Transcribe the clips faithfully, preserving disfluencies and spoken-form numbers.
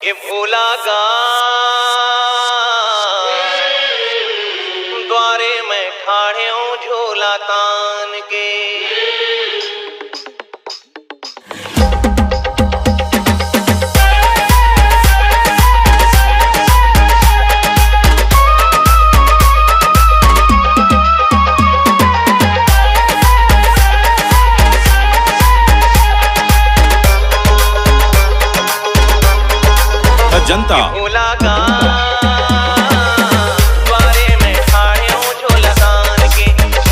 ए भोला गा, द्वारे में ठाढ़ेंव झोला तान के। जनता। भोला गा, द्वारे में ठाढ़ेंव झोला तान के,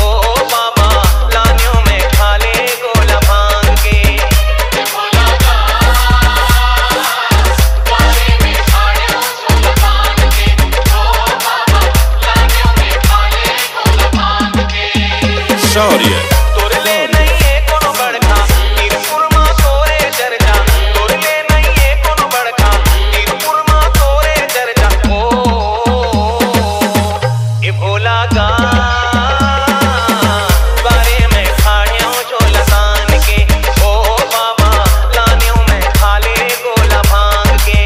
ओ बाबा, लानेंव में खाले गोला भांग के। भोला गा, द्वारे में ठाढ़ेंव झोला तान के, ओ बाबा, लानेंव में खाले गोला भांग के। शौर्य। तोर ले नइये कोनो बड़का, मीरपुर मा तोरे चर्चा। तोर ले नइये कोनो बड़का, मीरपुर मा तोरे चर्चा। ओ, ए भोला गा, बारे में ठाढ़ेंव झोला तान के। ओ बाबा, लानेंव में खाले गोला भांग के।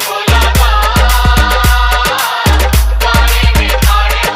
भोला गा, बारे में ठाढ़ेंव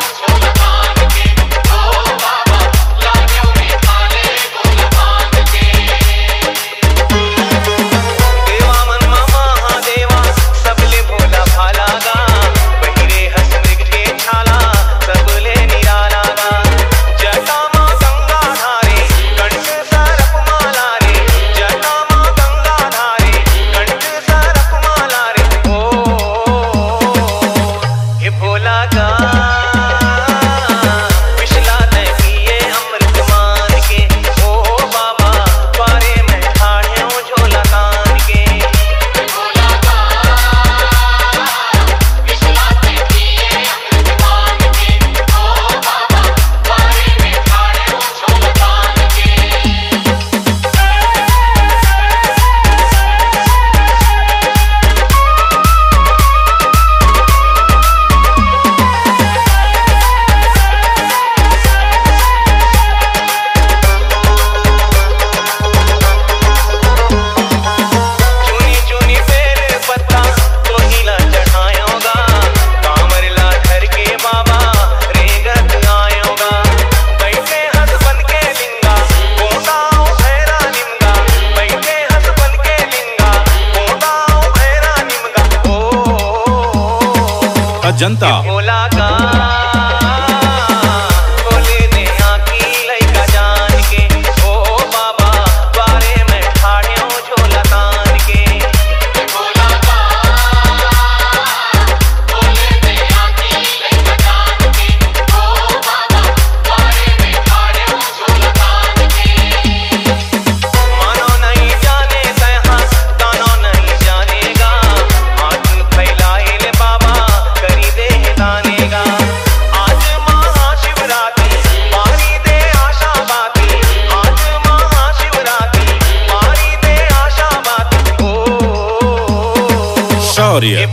जनता। शौर्य।